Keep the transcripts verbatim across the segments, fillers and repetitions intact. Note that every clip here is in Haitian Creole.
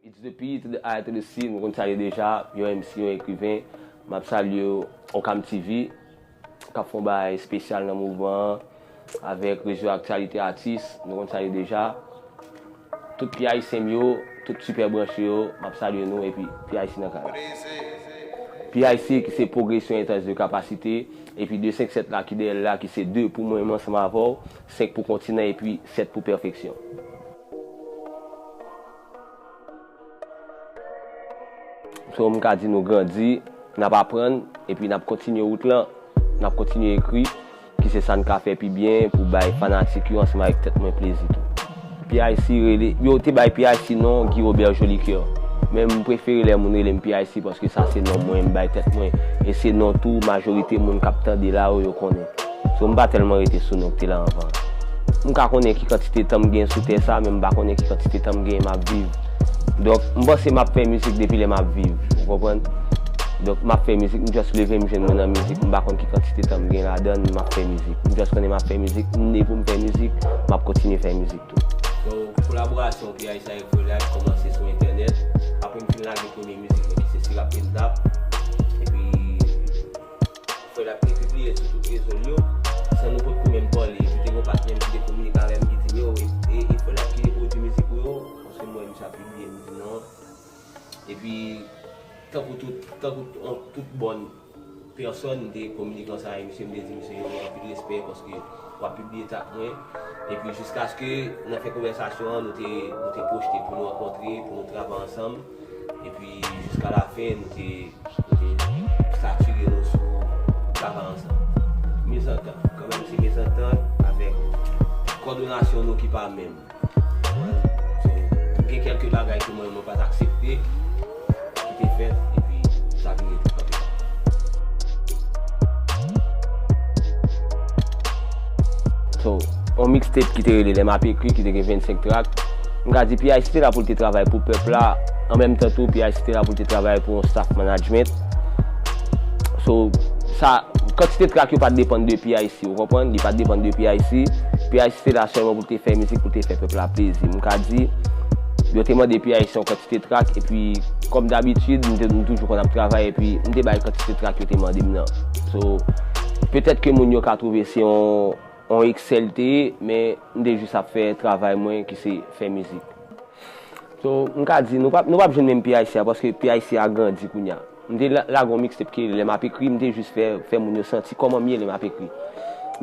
It's the P to the I to the C, nou konn sa ye deja, yon M C, yon ekriven. M ap salye Okam T V, k ap fè yon bagay espesyal nan mouvman an, avèk Rezo Aktyalite Atis, nou konn sa ye deja. Tout P I C m yo, tout sipè branche yo, m ap salye nou, epi P I C nan kay la. P I C ki se pwogresyon entans de kapasite, epi de senk sèt la ki dèyè l la, ki se de pou mwen menm ansanm avè w, senk pou kontinan, epi sèt pou pèfeksyon. So, m ka di nou grandi, n ap aprann, epi n ap kontinye wout lan, n ap kontinye ekri, ki se sa n ka fè pi byen pou bay fanatik yo ansanm avèk tèt mwen plezi tou. P I C rele, yo te bay P I C non Guy Robert Jolicoeur. Men m prefere lè moun rele m P I C paske sa se non mwen, m bay tèt mwen. E se non tou majorite moun k ap tande la yo, yo konnen. So, m pa tèlman rete sou non ki te la anvan. M ka konnen ki kantite tan m gen sou tè sa, men m pa konnen ki kantite tan m gen m ap viv. Donk, m panse m ap fè mizik depi lè m ap viv. Ou konprann? Donk, m ap fè mizik, m just leve m jwenn mwen nan mizik, m pa konn ki kantite tan m gen ladan l, m ap fè mizik. M just konnen m ap fè mizik, m ne pou m fè mizik, m ap kontinye fè mizik tou. So, kolaborasyon P I C avèk Frè Lap kòmanse sou entènèt. Apre m fin lage premye mizik mwen ki se Si Rap Te M Tap. Epi, Frè Lap te pibliye sou tout rezo l yo, san nou potko menm pale. Epi te gen yon patnè m ki te kominike avè m, ki di m, yo, e, e, e Frè Lap ki te pwodui mizik ou yo, paske m wè misye ap pibliye, m di non. Epi, tankou tout, tankou on, tout bòn pèsòn, m te kominike ansanm avèk misye, m te di misye, yo, anpil respè, paske w ap pibliye trak mwen. Epi, jiskaske nan fen konvèsasyon an, nou te, nou te pwojte pou nou rankontre, pou nou travay ansanm. Epi, jiska lafen, nou te, nou te satire nou sou travay ansanm. Mezantant, kanmenm se mezantant avèk kòdonasyon nou ki pa menm. Ou konprann? So, gen kèlke bagay ke mwen, mwen pa t aksepte, ki te fèt, epi sa vin rete kanpe. So, yon mixtape ki te rele Lè M ap ekri, ki te gen vennsenk trak. M ka di P I C te la pou l te travay pou pèp la, an menm tan tou, P I C te la pou l te travay pou yon staff management. So, sa, kantite trak yo pa t depann de P I C, ou konprann? Li pa t depann de P I C. P I C te la sèlman pou l te fè mizik, pou l te fè pèp la plezi. M ka di, yo te mande P I C yon kantite trak, epi, kòm dabitid, m te, m toujou konn ap travay, epi m te bay kantite trak yo te mande m nan. So, petèt ke moun yo ka twouve se yon, yon eksèl te ye, men m te jis ap fè travay mwen ki se fè mizik. So, m ka di, nou p ap, nou p ap jwenn menm P I C a, paske P I C a grandi kounye a. M te la-, lage yon mixtape ki rele Lè M ap ekri, m te jis fè, fè moun yo santi kòman m ye lè m ap ekri.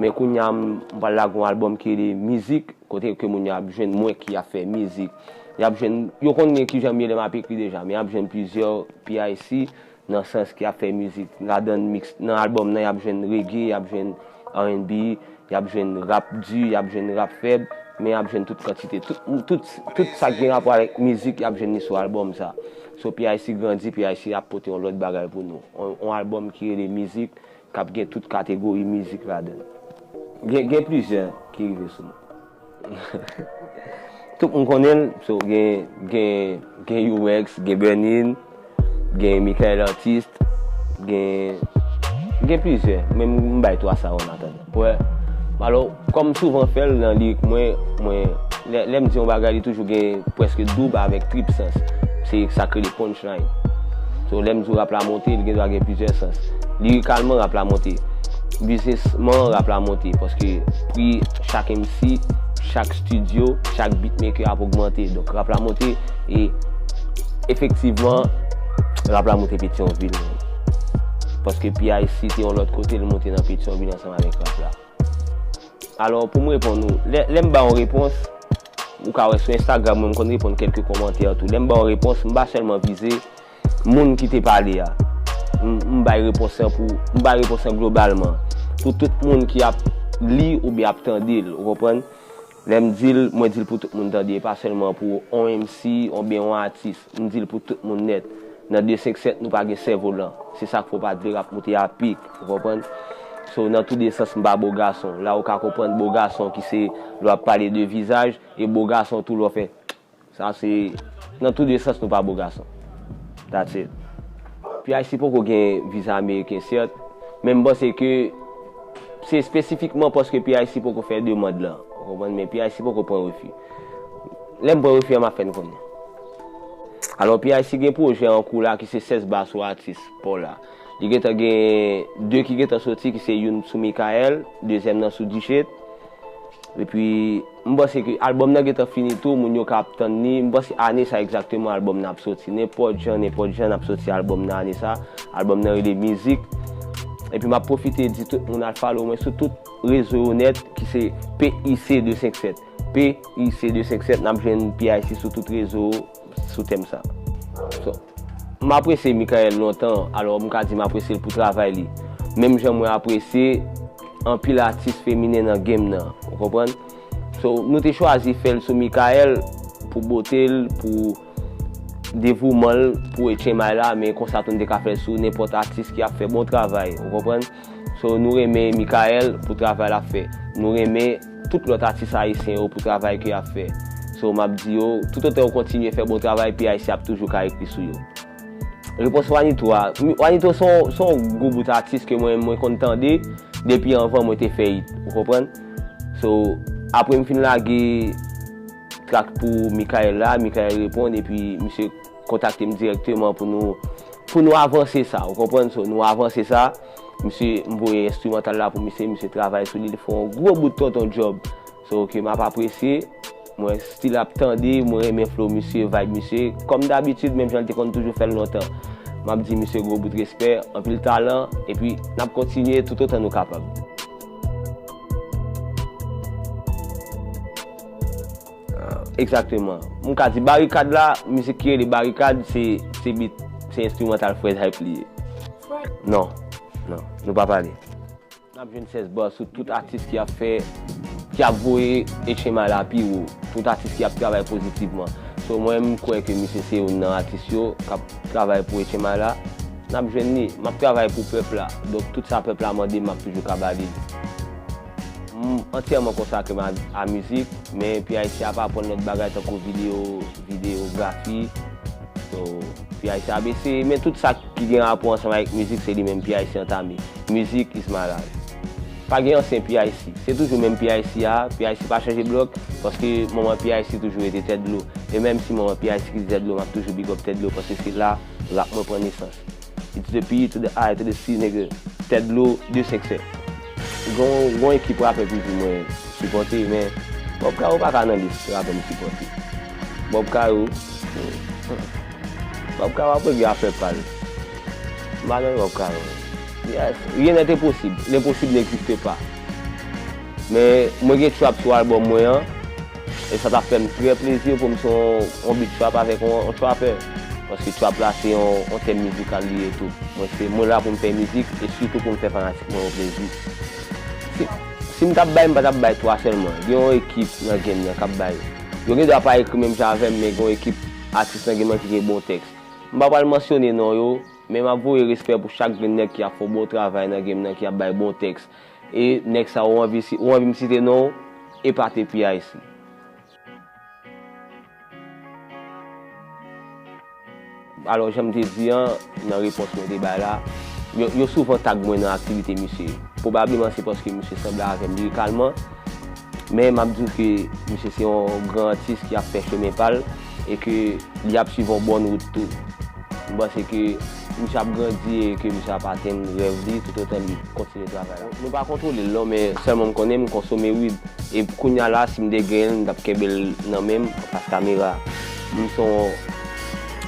Men kounye a, m, m pral lage yon albòm ki rele Mizik, kote ke moun yo ap jwenn mwen ki ap fè mizik. Y ap jwenn, yo konnen kijan m ye lè m ap ekri deja, men y ap jwenn plizyè P I C nan sans ki ap fè mizik. Ladan mix, nan albòm nan, y ap jwenn reggae, y ap jwenn R and B, y ap jwenn rap di, y ap jwenn rap fèb, men y ap jwenn tout kantite. Tout, tout, tout sa ki gen rapò avèk mizik, y ap jwenn li sou albòm sa. So, P I C grandi, P I C ap pote yon lòt bagay pou nou. On, on albòm ki rele Mizik, k ap gen tout kategori mizik ladan l. Gen, gen plizyè ki rive sou mwen. Tout moun konnen l, so gen, gen, gen Urex, gen Bernin, gen Michael Artiste, gen, gen plizyè. Men m, m bay twa sa yo an atandan. Wè, alò, kòm m souvan fè l nan lirik mwen, mwen, lè, lè m di yon bagay, li toujou gen prèske doub avèk trip sans. Se sa k rele punchline. So, lè m di w rap la monte, li gen dwa gen plizyè sans. Lirikalman, rap la monte. Biznisman, rap la monte. Paske pri chak M C, chak estidyo, chak beatmaker ap ogmante. Donk, rap la monte. E efektivman, rap la monte Petyonvil. Paske P I C te yon lòt kote, l monte nan Petyonvil ansanm avèk rap la. Alò, pou m reponn ou, lè, lè m ba yon repons, ou ka wè sou Instagram mwen, m konn reponn kèlke kòmantè tou. Lè m ba yon repons, m pa sèlman vize moun ki te pale a. M, m bay repons lan pou, m bay repons lan globalman. Pou tout moun ki ap li oubyen ap tande l, ou konprann? Lè m di l, mwen di l pou tout moun tande, e pa sèlman pou on M C oubyen on atis. M di l pou tout moun nèt. Nan de senk sèt, nou pa gen sèvolan. Se sa k fè w pa t vle rap moute a pik, ou konprann? So, nan tou de sans, m pa bo gason. La ou ka konprann bo gason ki se lè w ap pale de vizaj, e bo gason tou lè w fè. Sa se, nan tou de sans, nou pa bo gason. That's it. P I C poko gen viza ameriken, sèt, men m panse ke se espesifikman paske P I C poko fè demann lan. Ou konprann? Men P I C poko pran refi. Lè m pran refi an, m ap fè n konnen. Alò, P I C gen pwojè an kou la ki se sèz ba sou atis pa w la. Li gentan gen de ki gentan soti, ki se youn sou Mikael, dezyèm nan sou Dichit. Epi, m panse ke albòm nan gentan fini tou, moun yo ka ap tann li. M panse ane sa egzakteman albòm nan ap soti. Nenpòt jan, nenpòt jan n ap soti albòm nan ane sa. Albòm nan rele Mizik. Epi m ap pwofite di tout moun al follow mwen sou tout rezo yo nèt ki se P I C de senk sèt. P I C de senk sèt, n ap jwenn P I C sou tout rezo sou tèm sa. So, m apresye Mikael lontan, alò m ka di m apresye l pou travay li. Menm jan mwen apresye anpil atis feminen nan game nan, ou konprann? So, nou te chwazi fè l sou Mikael pou bote l, pou devouman l, pou H M I la, men konsa tou n te ka fè l sou nenpòt atis ki ap fè bon travay, ou konprann? So, nou renmen Mikael pou travay l ap fè. Nou renmen tout lòt atis ayisyen yo pou travay ke y ap fè. So, m ap di yo, toutotan yo kontinye fè bon travay, P I C ap toujou ka ekri sou yo. Repons Wanito a, Wanito se yon, se yon gwo bout atis ke mwen, mwen konn tande depi anvan mwen te fè it, ou konprann? So, apre m fin lage trak pou Mikael la, Mikael reponn, epi misye kontakte m dirèkteman pou nou, pou nou avanse sa, ou konprann? So, nou avanse sa, misye, m voye enstrimantal la pou misye, misye travay sou li, li fè yon gwo bout tonton djòb. So, ke m ap apresye, mwen still ap tande, mwen renmen flow misye, vibe misye. Kòm dabitid, menm jan l te konn toujou fè l lontan. M ap di misye gwo bout respè, anpil talan, epi n ap kontinye toutotan nou kapab. Ah, egzakteman. M ka di Barikad la, mizik ki rele Barikad, se, se beat, se enstrimantal Fred Hype li ye. Non, non, nou pa pale. N ap jwenn sèz ba sou tout atis ki ap fè, ki ap voye H M I la pi wo. Tout atis ki ap travay pozitivman. So, mwen, m kwè ke misye se youn nan atis yo k ap travay pou H M I la. N ap jwenn li. M ap travay pou pèp la. Donk, tout sa pèp la mande, m ap toujou ka ba li. M antyèman konsakre m a, a mizik, men P I C ap aprann lòt bagay tankou videyo, videyografi. So, P I C ap eseye, men tout sa ki gen rapò ansanm avèk mizik, se li menm P I C antame. Music is my life. Pa gen ansyen P I C. Se toujou menm P I C a, P I C pa chanje blòk, paske manman P I C toujou rete Tèt Dlo. E menm si manman P I C kite Tèt Dlo, m ap toujou big up Tèt Dlo, paske se la rap mwen pran nesans. It's the P to the I to the C, nigga. Tèt Dlo de senk sèt. Gon, gon ekip rapè toujou mwen sipòte, men Bob Caro pa ka nan lis rapè m sipòte. Bob Caro, Bob Caro ap regle afè pa l. M pa nan Bob Caro. Yes, rien n'est impossible. L'impossible n'existe pas. Men mwen gen trap sou albòm mwen an. E sa t ap fè m trè plezi pou m se yon, yon beat trap avèk yon, yon trapper. Paske trap la se yon, yon tèm mizikal li ye tou. Mwen se, mwen la pou m fè mizik e sitou pou m fè fanatik mwen yo plezi. Si, si m t ap bay, m pa t ap bay twa sèlman. Gen yon ekip nan game nan k ap bay. Yo gen dwa pa ekri menm jan avè m, men gen yon ekip atis nan game nan ki gen bon tèks. M pa pral mansyone non yo, men m ap voye respè pou chak grenn nèg ki ap fè yon bon travay nan game nan, ki ap bay bon tèks. E nèg sa ou anvi si-, ou anvi m site non w, epate P I C. Alò, jan m te di an, nan repons mwen te bay la, yo, yo souvan tag mwen nan aktivite misye. Pwobableman se paske misye sanble avè m lirikalman, men m ap di w ke misye se yon gran atis ki ap fè chemen pa l e ke li ap swiv yon bòn wout tou. M panse ke misye ap grandi e ke misye ap atenn rèv li toutotan li kontinye travay la. Nou pa kontwole l non, men sèlman m konnen m konsome weed. E kounye a la, si m te genyen l, m t ap kenbe l nan men m anfas kamera. M se yon,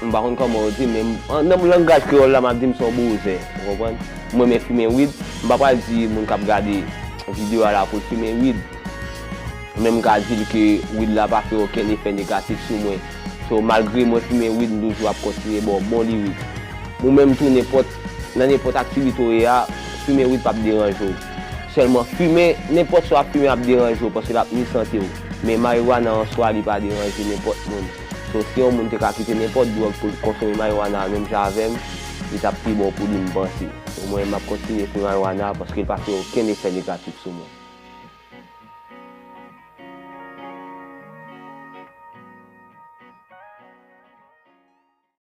m pa konn kòman yo di, men m, an, nan langaj kreyòl la, m ap di m se yon bozè. Ou konprann? M renmen fimen weed. M pa pral di moun k ap gade videyo a la pou l fimen weed. Men m ka di l ke weed la pa fè okenn efè negatif sou mwen. So, malgre mwen fimen weed, m toujou ap kontinye ba w bon lirik. Ou menm tou, nenpòt, nan nenpòt aktivite w ye a, fimen weed p ap deranje w. Sèlman, fimen, nenpòt sa w ap fimen ap deranje w, paske l ap nui sante w. Men marijuana an swa, li pa deranje nenpòt moun. So, si yon moun te ka kite nenpòt dwòg pou l konsome marijuana menm jan avè m, li t ap pi bon pou li, m panse. So, mwen, m ap kontinye fimen marijuana paske l pa fè okenn efè negatif sou mwen.